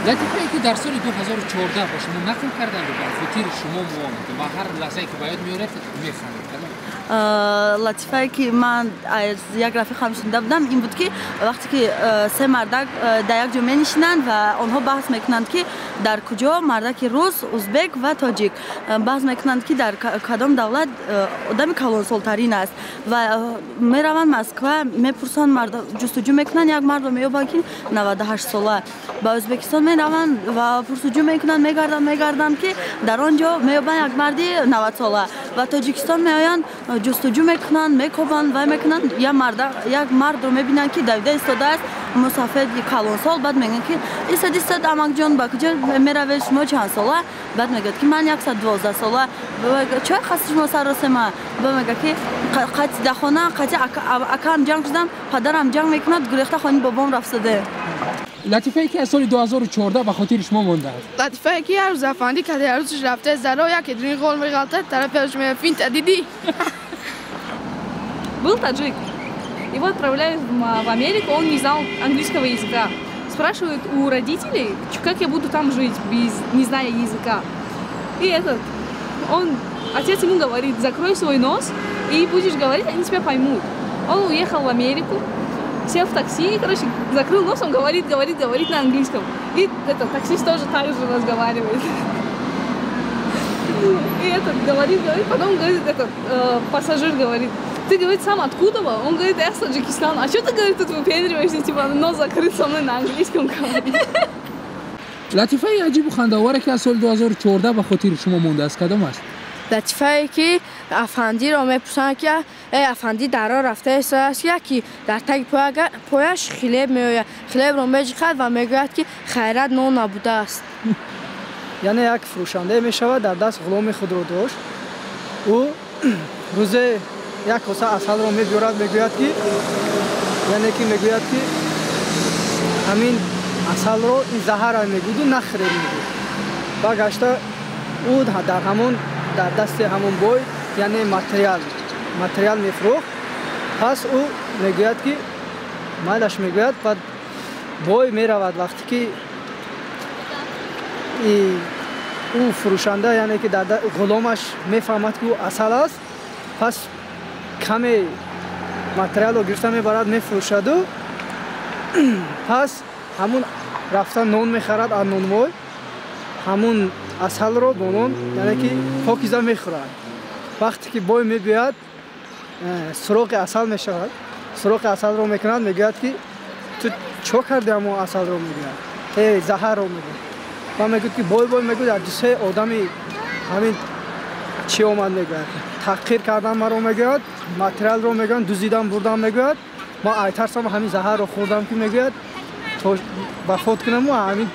Латифае ки дар соли 2014 ба шумо нақл карданд ва ба хотири шумо монд ва ҳар лаҳзае ки ба ёд меоред, механдед, кадом? Латифае ки ман аз як рафиқам шунида будам, ин буд, ки вақте ки се мардак дар як ҷо менишинанд ва онҳо баҳс мекунанд, ки дар куҷо мардаки рус, узбек ва тоҷик баҳс мекунанд, ки дар кадом давлат одами калонсолтарин аст, ва мераванд Москва, мепурсанд, ҷустуҷӯ мекунанд, як мардро меёбанд, ки 98 сола. Ба Ӯзбекистон мераванд ва пурсуҷӯ мекунанд, мегарданд, мегарданд, ки дар он ҷо меёбанд як марди 90 сола. Ва Тоҷикистон меоянд, ҷустуҷӯ мекунанд, мекобанд, вай мекунанд, як мардро мебинанд, ки давида истодааст, мусафеди калонсол. Баъд мегӯянд, ки истад, истад, амакҷон, ба куҷо меравед, шумо чанд сола? Баъд мегӯяд, ки ман 112 сола. Чой хаст, шумо саросема? Ба мегӯяд, ки қати дар хона қати акаам ҷанг шудам, падарам ҷанг мекунад, гурехта хони бобом рафтаде. Латифае ки аз соли 2014 ба хотири шумо мондааст? Латифае ки ҳар рӯз афандӣ каде арӯсаш рафта, заро яке дуни ғол меғалтад, тарафи меяд, финта дидӣ. Был таджик. Его отправляют в Америку, он не знал английского языка. Спрашивают у родителей, как я буду там жить, без, не зная языка. И этот, он, отец ему говорит: «Закрой свой нос и будешь говорить, они тебя поймут». Он уехал в Америку, сел в такси, и, короче, закрыл нос, он говорит, говорит, говорит на английском. И этот таксист тоже так же разговаривает. И этот говорит, говорит, потом говорит, этот пассажир говорит: «Ты, — говорит, — сам откуда?» Он говорит: «Я с Таджикистана». «А что ты, — говорит, — тут выпендриваешься, типа, нос закрыт, со мной на английском говоришь?» Латифаи аҷибу хандаоваре ки аз соли 2014 ба хотири шумо мондааст, кадом аст? Латифае ки афандиро мепурсанд, ки э афандӣ, дар роҳ рафта истодааст, ки яке дар таги пояш хлеб меояд, хлебро меҷиқад ва мегӯяд, ки хайрат, нон набудааст. Яъне як фурӯшандае мешавад, дар даст ғуломи худро дошт. Ӯ рӯзе як коса асалро мебиёрад, мегӯяд ки, яъне ки мегӯяд, ки ҳамин асалро ин заҳара мегӯду, нахӯред мегӯд. Ба гашта ӯ дар ҳамон дар дасти ҳамон бой, яъне материал мефурӯхт. Пас ӯ мегӯяд, ки майлаш мегӯяд. Баъд бой меравад. Вақте ки ӯ фурӯшанда, яъне ки ғуломаш мефаҳмад, ки ӯ асал аст, пас каме материалро гирифта мебарад, мефурӯшаду пас ҳамун рафта нон мехарад аз нонвой, ҳамун асалро бо нон, яъне ки покиза мехӯрад. Вақте ки бой мебиёяд, суроғи асал мешавад, суроғи асалро мекунад, мегӯяд, ки ту чо карди ҳамон асалро? Мегӯяд, э заҳарро мегӯяд. Ва мегӯяд, ки бой мегӯяд, як дусе одами ҳамин чӣ омад, мегӯяд, таҳқир кардан маро, мегӯяд, материалро, мегӯянд, дуздидан бурдан, мегӯяд, ман айтарсам ҳамин заҳарро хӯрдам, ки мегӯяд, то вафот кунаму ҳамин,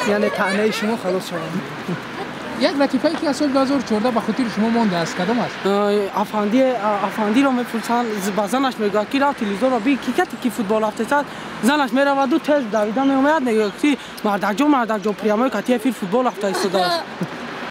яъне таънаи шумо халос шавам. Як латифае ки аз соли 2014 ба хотири шумо мондааст, кадом аст? Афанди афандиро мепурсанд, ба занаш мегӯяд, ки рав, телевизорро би, ки кати ки футбол рафтесад. Занаш мераваду тез давида меомаяд, мегӯяд, ки мардакҷон, мардакҷон, прямой кати эфир футбол рафта истодааст.